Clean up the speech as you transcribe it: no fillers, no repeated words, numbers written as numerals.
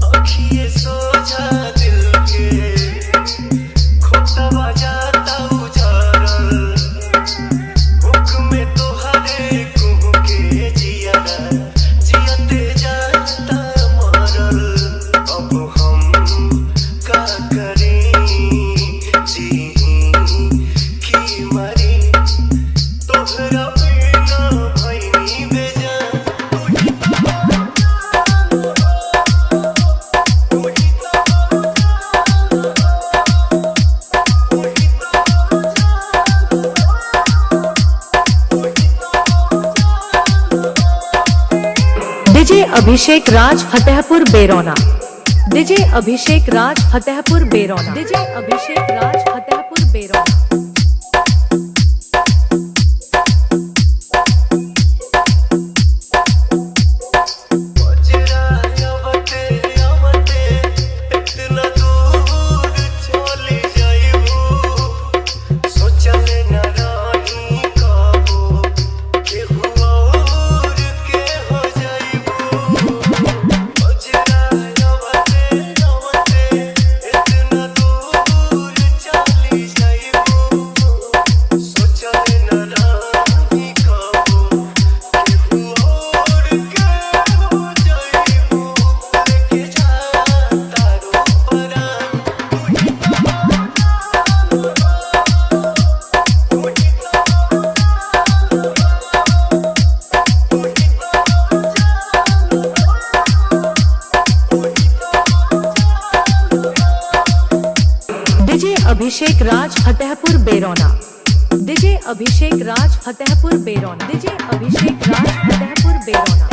अखिए सोझा दिल के खोटवा जाता उजारल, हुक्म में तोहरे कुह के जियारा जियते जाता मरल। अब हम का करी, जी की मरी, तोहरा बिना भइनी बेजान। DJ Abhishek Raj Fatehpur Berauna, DJ Abhishek Raj Fatehpur Berauna, DJ Abhishek Raj Fatehpur Berauna. बजरा अवते अवते इतना दूर चली जाइबू, सोचले न रही कबो केहू और के हो जाइबू। बजरा अवते अवते इतना दूर चली जाइबू, सोचले न रही कबो केहू और के हो जाइबू। लेके जा तारो परान, DJ Abhishek Raj Fatehpur Berauna, DJ Abhishek Raj Fatehpur Berauna, DJ Abhishek Raj Fatehpur Berauna.